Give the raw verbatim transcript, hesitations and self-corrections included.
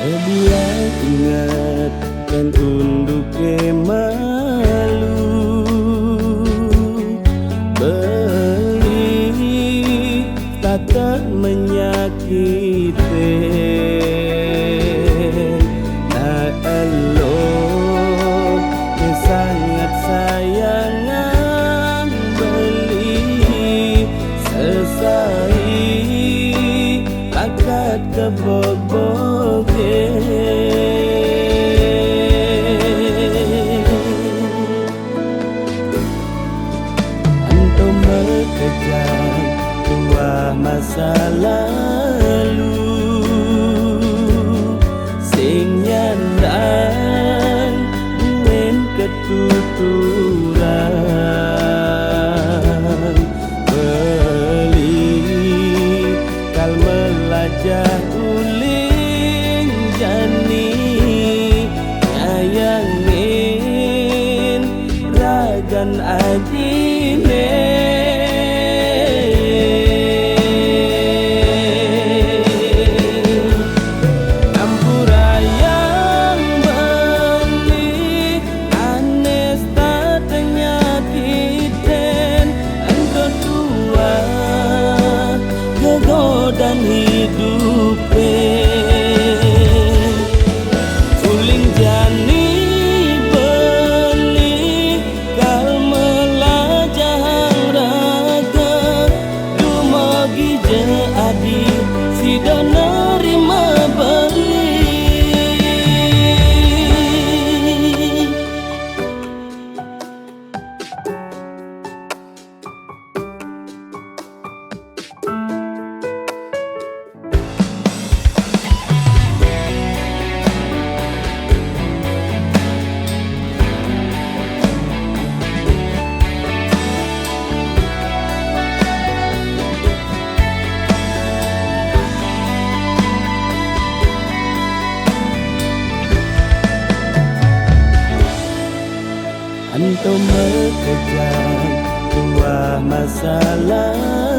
Biar inget dan unduke malu, beli tak menyakiti. Nah, elo sangat sayang beli sesai pakat keboboge. Ento mekejang tuah masa lalu sing nyandang duwen ketuturan. Beli kal melajah uling jani nyayangin ragan ajine. Ampura yang beli anes tak tenyakiten, ento tuah gegodan hidupe. Uling jani beli kal melajahang raga, dumogi je adi sida nerima beli. Ento mekejang tuah masalah